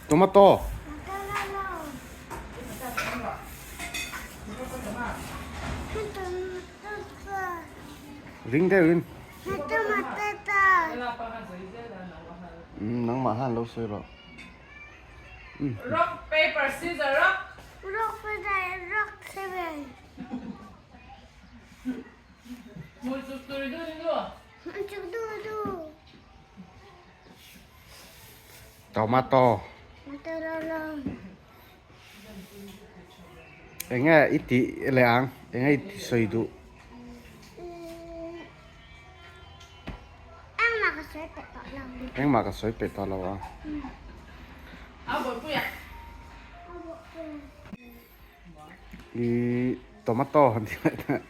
Tomato. Ring deuhin. Nangmah han lo sawi rawh. Rock paper scissor rock. Rock paper rock scissor. Mui chuk turi du ni du. Mui chuk du du. Tomato. Tomato lo lo. Enge i tih leh ang? Enge i ti sawi duh? Engmah ka sawi peih tawh lo. Engmah ka sawi peih tawh lo a. A bawihpui a. A bawihpui. I tomato han ti leh teh.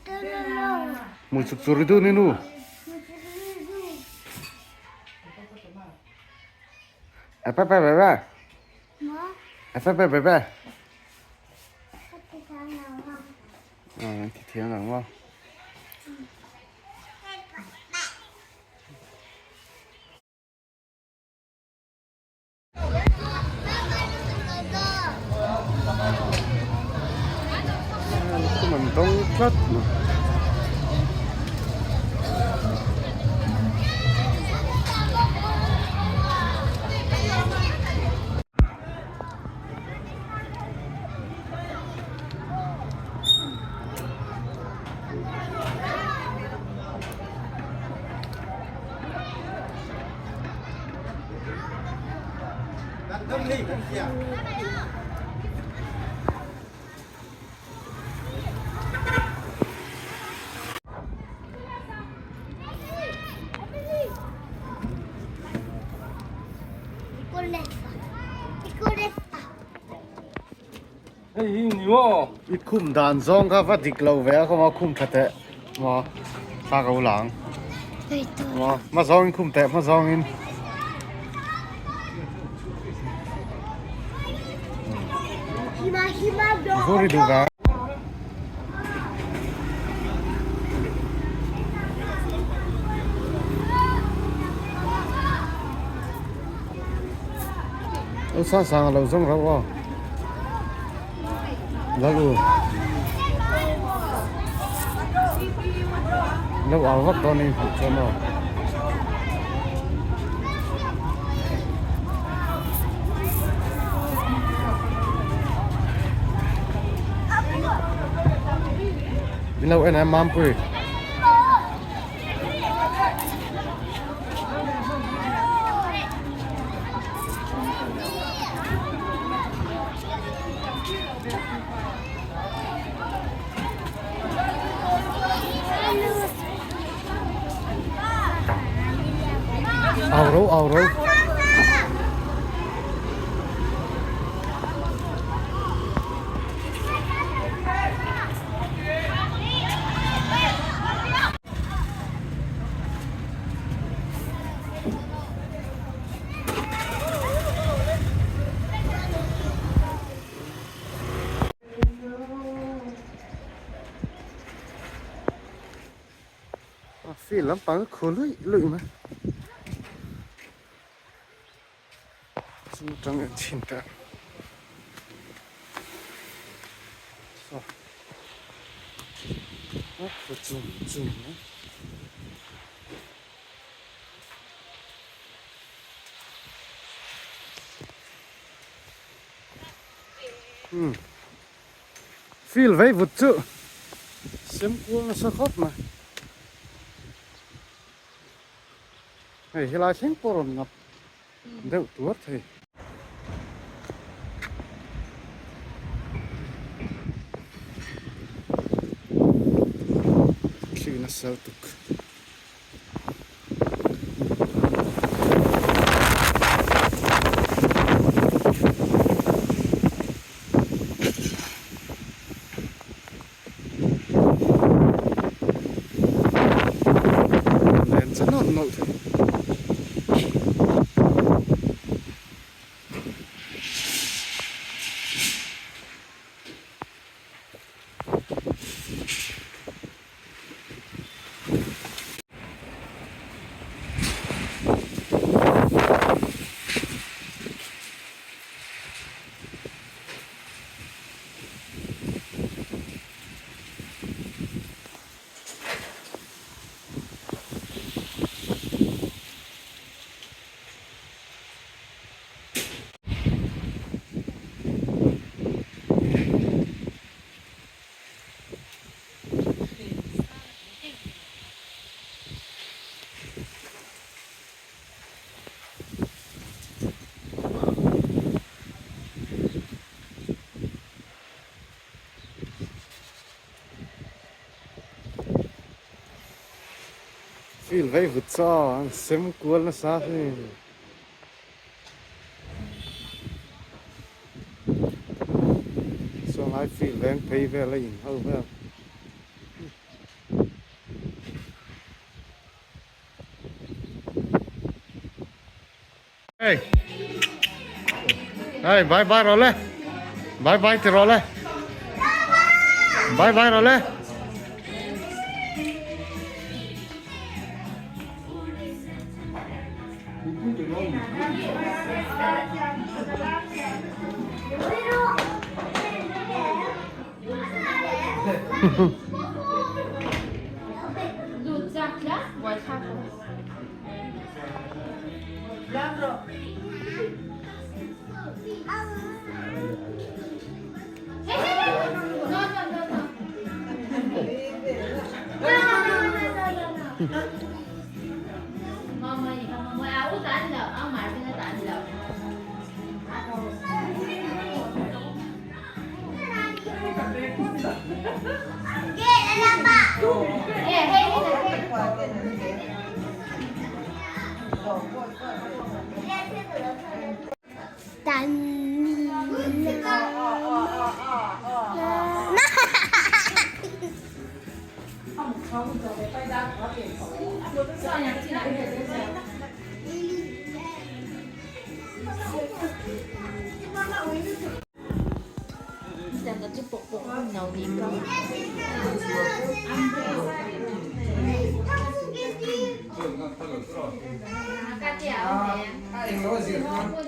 Tomato lo lo. Mui chuk chu ri dun i nu. Mui chuk ri dun. A pe pe pe pe. Maw? A pe pe pe pe. Ka ti thiam lo ang. An ti thiam lo maw? Khum an dawng tlat mai. I khum dan zawng kha va dik lo ve a khawma khum tha teh maw thla ko lang maw hma zawngin khum teh hma zawngin. Vur i duh ve. Ô sang sang lo zawng rauh aw. Lal u. Lo au vak dawn in hmuh chuan aw. Min lo en em Mampui. Au ro au ro. A field lampang a khu luih luih mai chu tang en chhin teh a a khu chum chum mai. Umm field vei vut chu sem kual nasa khawp mai hei helai thleng pawh rawn ngap deuh tuar thei. Thli nasa lutuk. Len cha nawlh nawlh thei. Field vei vut chaw an sem kual nasa sin. Chuan lai field veng phei vel a in ho vel. Hey. Hey, bye bye rồi le. Bye bye thì rồi le. Bye bye rồi le.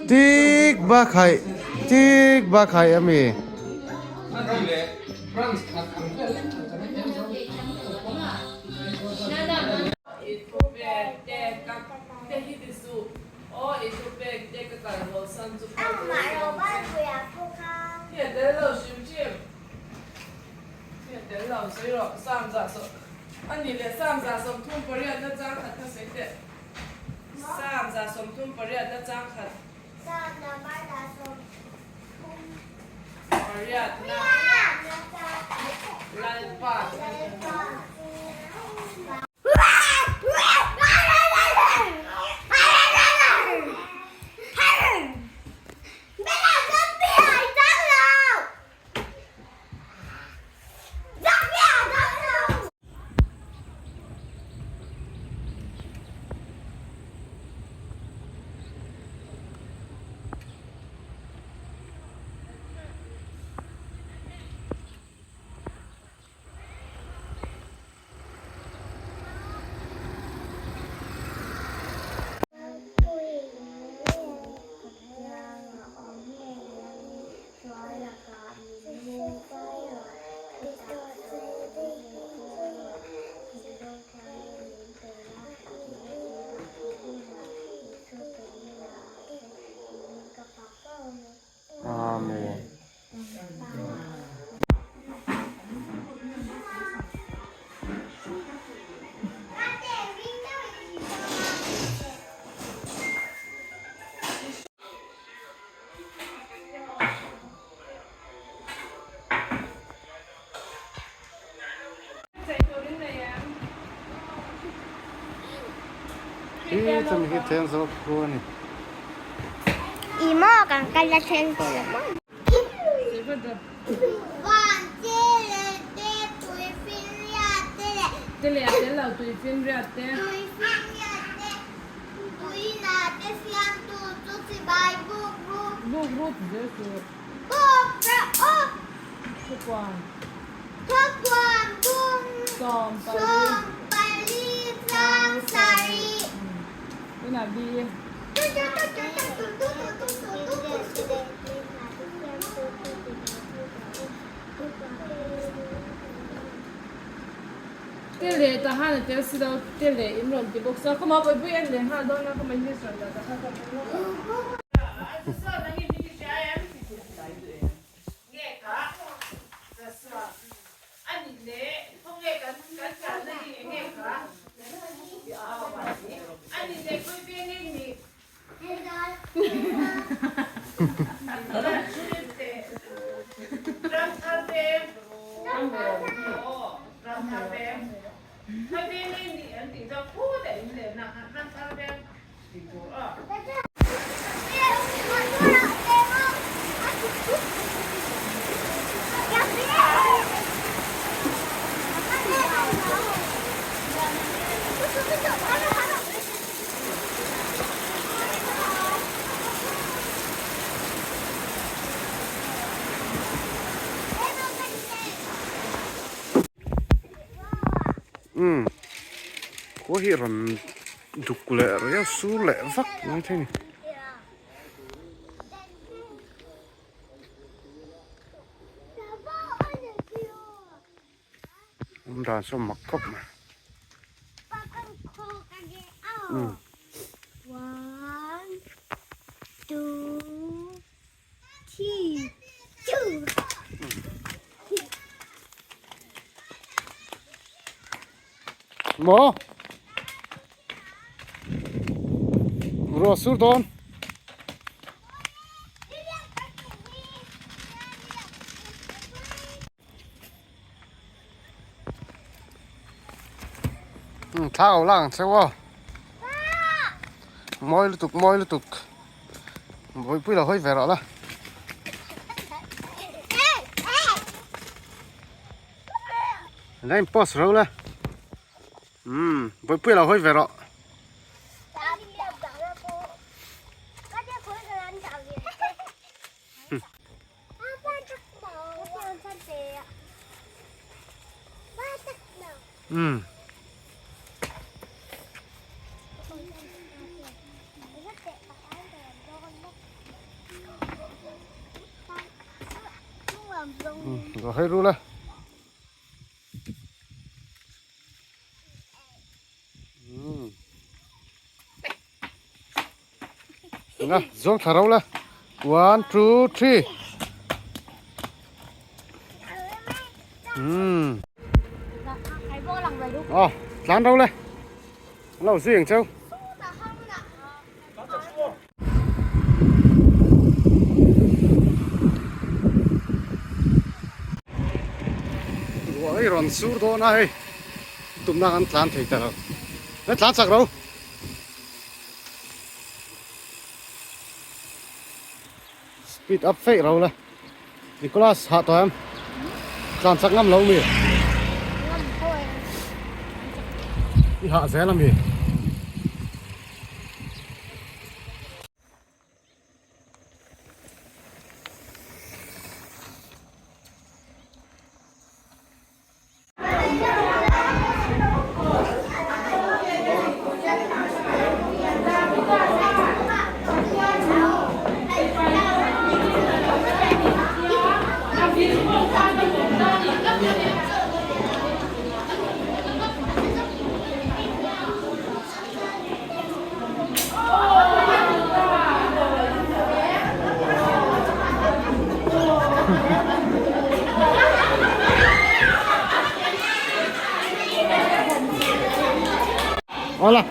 Tik ba khai tik ba khai ami. Amen. Hi chumi hi then zawk khu a ni. I maw kan kal a then te lo maw. Te leh ta han a tel si lo te leh in rawn ti bawk sa khawma pawipui en leh nghal dawn a khawma english rawn dah ta kha ka hmu Umm khua hi rawn duk leh riau sur leh vak mai thei a ni. Awm dan saw mak khawp mai. Umm. Maw? Ruah sur dawn. Thla ko lang cheu aw. Mawi lutuk mawi lutuk. Bawihpui lo hawi ve rawh la. Line post ro la. Umm Bawihpui lo hawi ve rawh. Umm. Lo hawi ru la. Na zawng thla ro la. One, two, three. Umm. Aw, tlan ro le. Lo zui ang cheu. Ruah hi rawn sur dawn a hei tumna kan tlan thei ta lo hei tlan chak ro speed up feih ro la Nicholas hah tawh em tlan chak ngam lo mi i hah zel ami. Hola.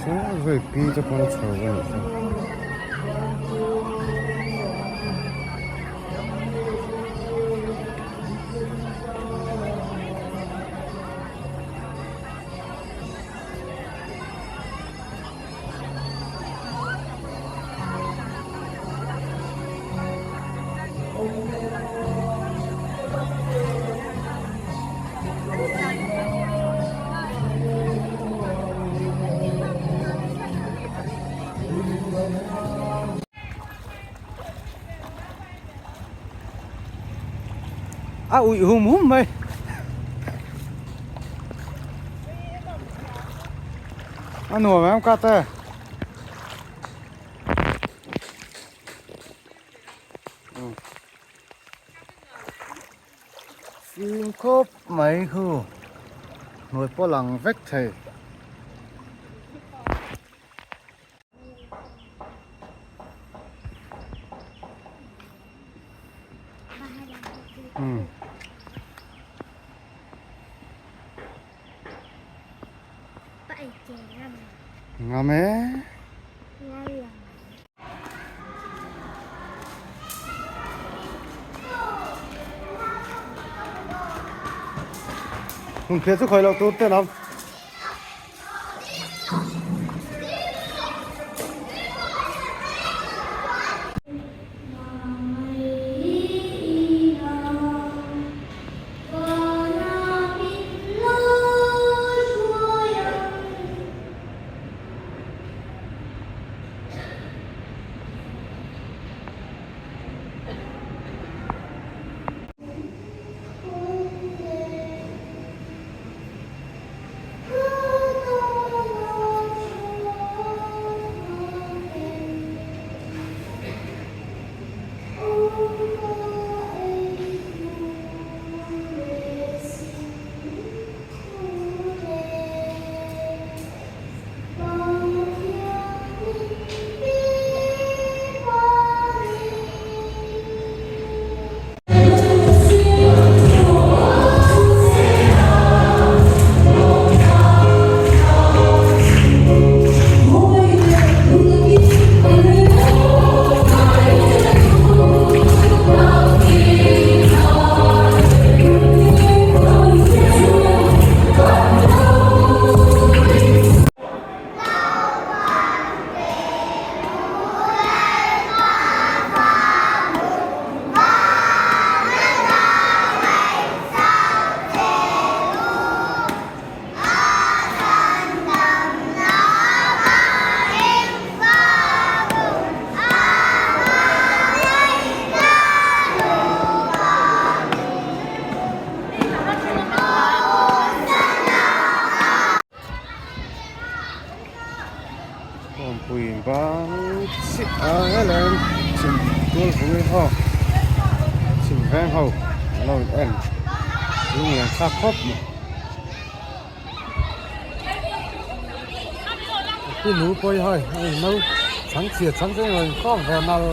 Saw hei pi te pawn a chho a nih chu. A uih hum hum mai. A nuam em ka te. Fim khawp mai khu hnuai pawh lang vek thei. Umm. Ngam e. Hmun phiah chu khawi loh tur te lam. Awmpui bang chiah a helai chhim tual vung in aw chhim veng ho an lo in en lunglen thlak khawp mai. Pi nu pawh hi hei a in no chhang chhia chhang te in rawn khawm ve nal.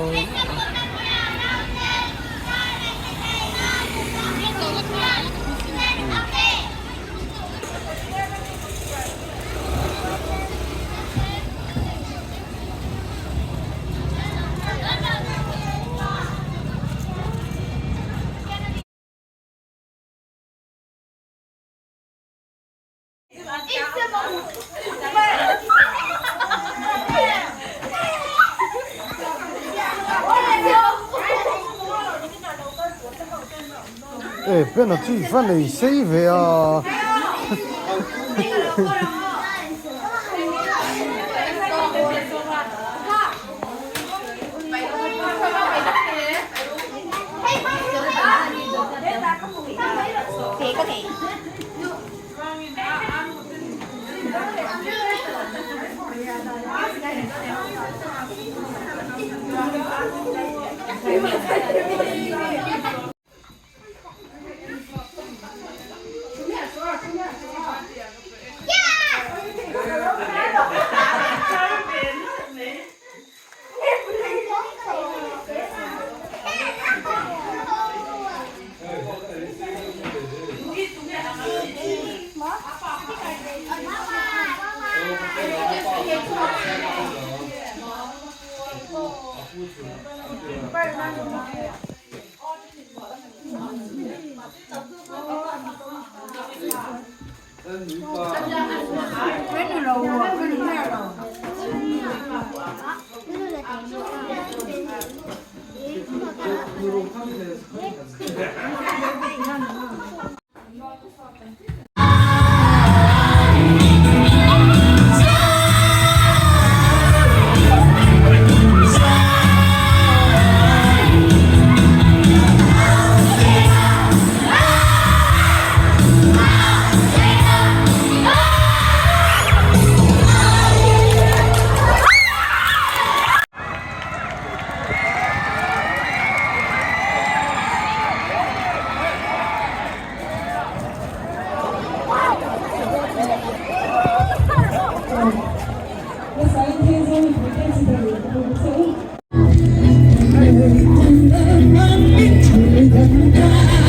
E pen a chu i va nei sei ve a.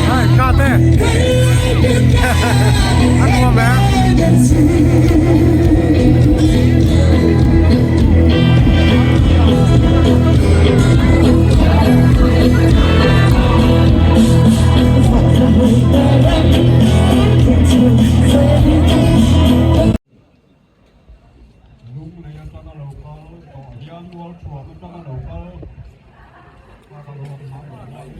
Hai ka te an nuam e. Lunglei atanga lo kal tawh hian Mualthuam atanga lo kal a ka lawm hmang lo mai a.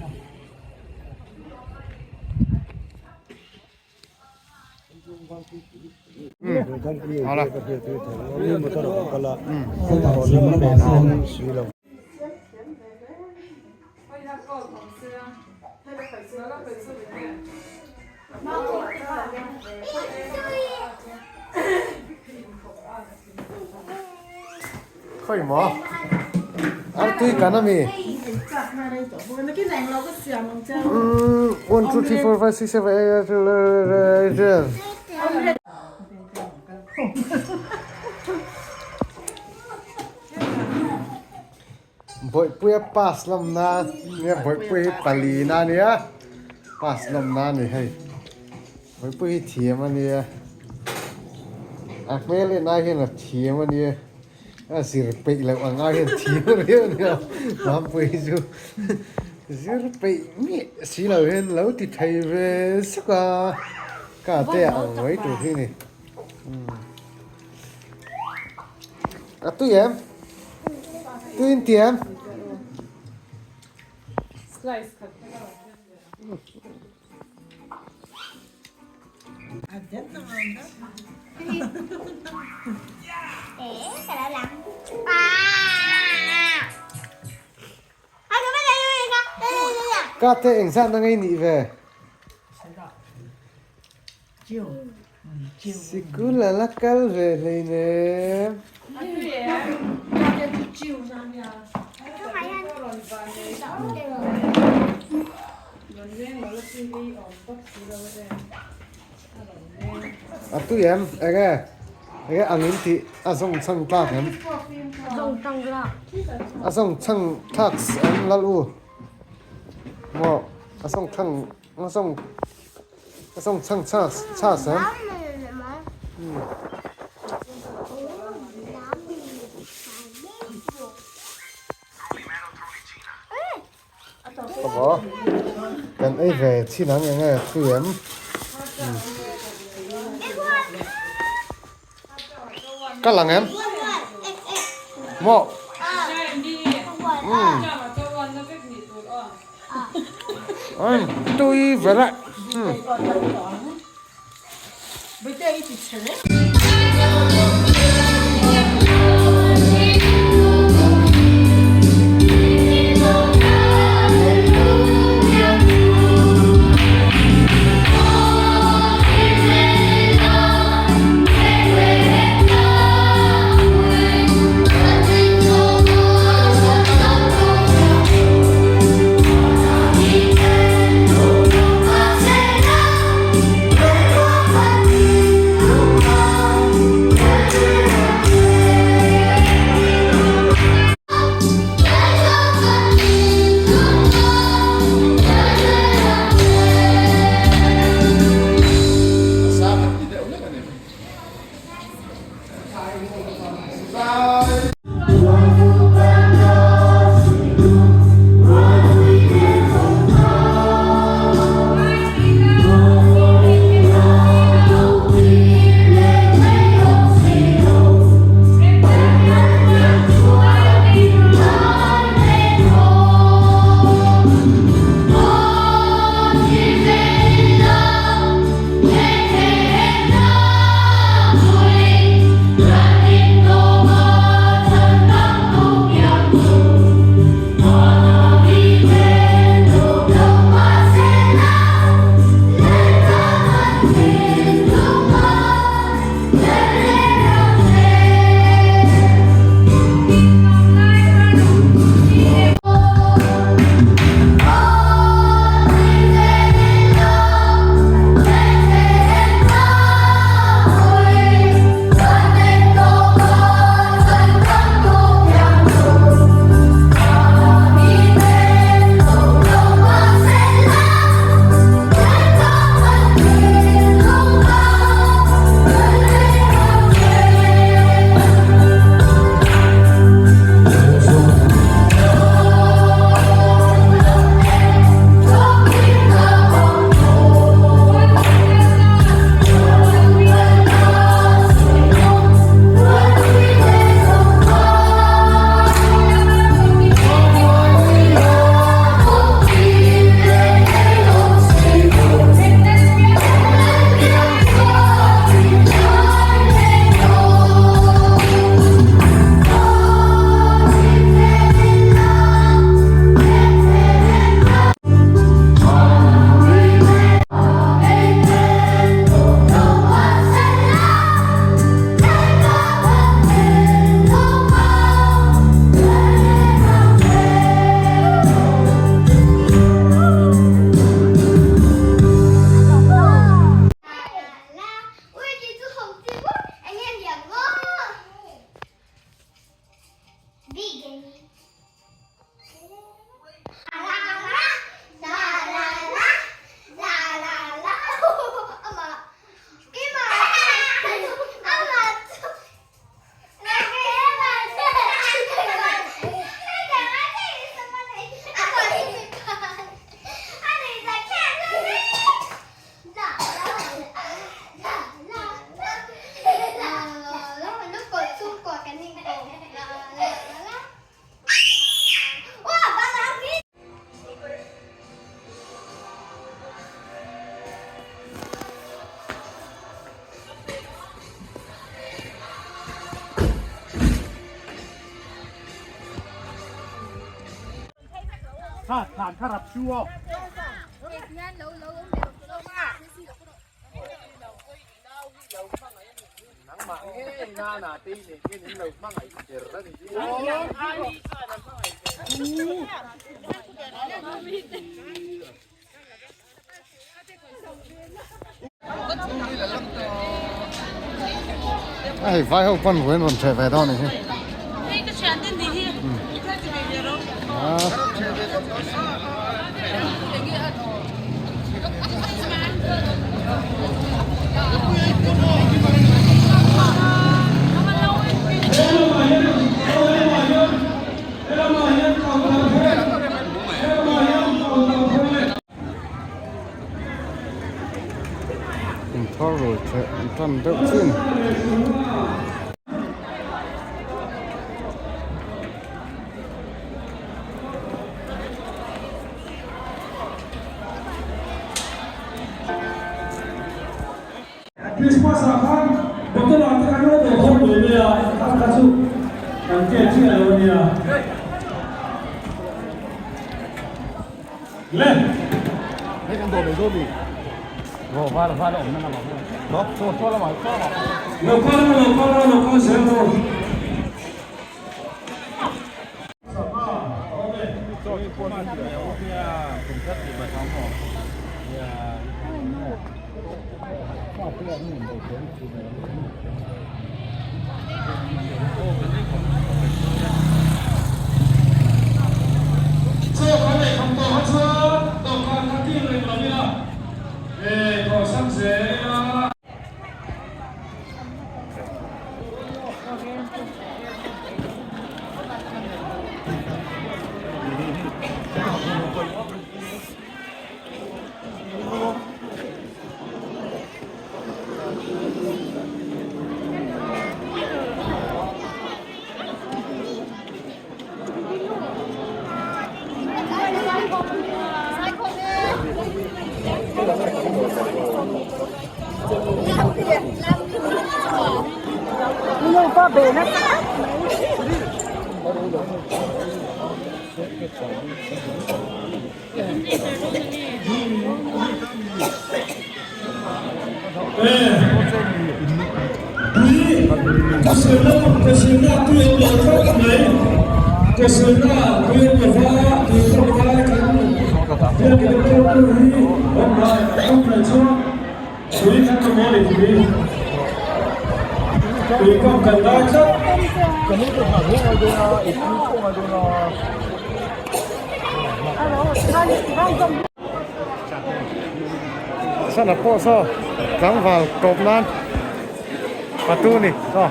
Khawi maw? Artui kan ami? One, two, three, four, five, six, seven, eight, nine, ten. Bawihpuia pass lamna nia Bawihpuia hi palina a nia pass lamna a ni hei Bawihpuia hi thiam a nia a hmel en ai hian a thiam a nia a zir peih loh ang ai hian thiam a nia nia Mampuii hi chu zir peih miah si lo hian lo ti thei ve zuk a ka te ah ang mai tur hi a ni. A tui em? Tui in ti em? Ka te eng zat na ngei nih ve? Sikul a la kal ve hleinem. A tui em? Enge? Enge ang in tih a zawng chhang tlak em? A zawng chhang thlak em lal u? Maw a zawng chhang a zawng A song chhang chhas chhas em? Aw kan ei ve chin ang enge tui em? Ka lang em? Maw? Tui vel a. Hei vai ho pawn ruai an rawn ṭheh ve dawn a nih hi. Inthar ruai theh an tan deuh chin. Christmas ah khan bottle ah te khan rawn dawh khawm mai mai a, kha kha chu kan ken chiah lo a nia. Le. Hei kan dawh mai dawn ni. Lo kal lo kal lo kal zel rawh. Chaw kan ei kham tawh kha chuan dawhkan kha kil reng lo ila, e thawhsam zel ila. Sana pawh saw tlangval tawp nan patu ni saw.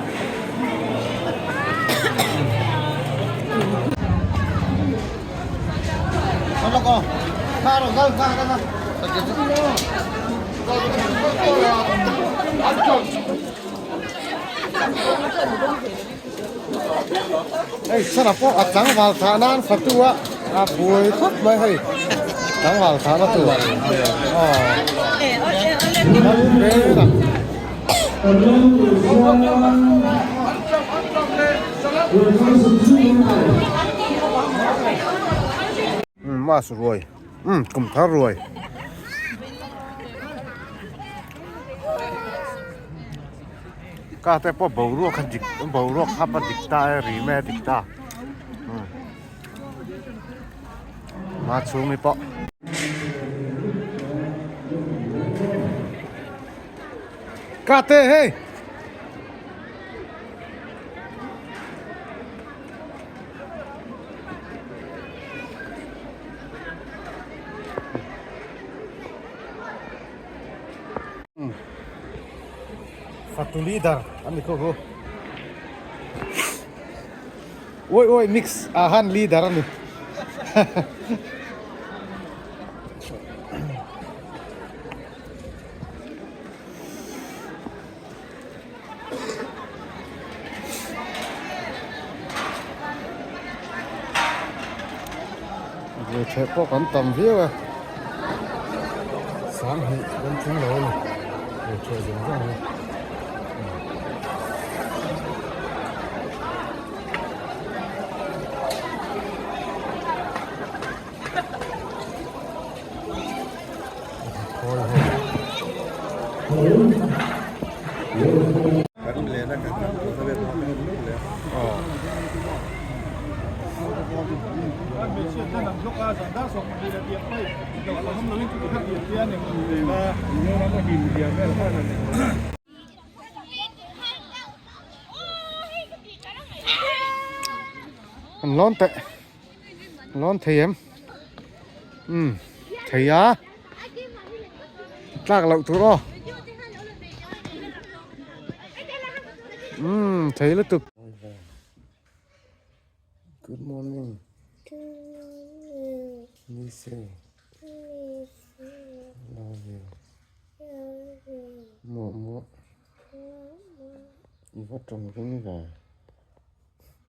Hei sana pawh a tlangval thah nan fatu a a buai khawp mai hei tlangval thah na tur aw Mas ruai kum thar ruai. Ka te pawh boruak a dik boruak hap a dik ta e ri mai a dik ta ma chhung hi pawh. Ka te hei. Fatu leader an ni kho hu. Oi oi mix a han leader an ni. Ruihtheih pawh kan tam viau e sanghnih kan tling lo a ni ruihtheih zawng zawng hi. An lawn teh lawn thei em umm thei a tlak loh tur aw umm thei lutuk good morning miss you love you muah muah i va tawng ring ve.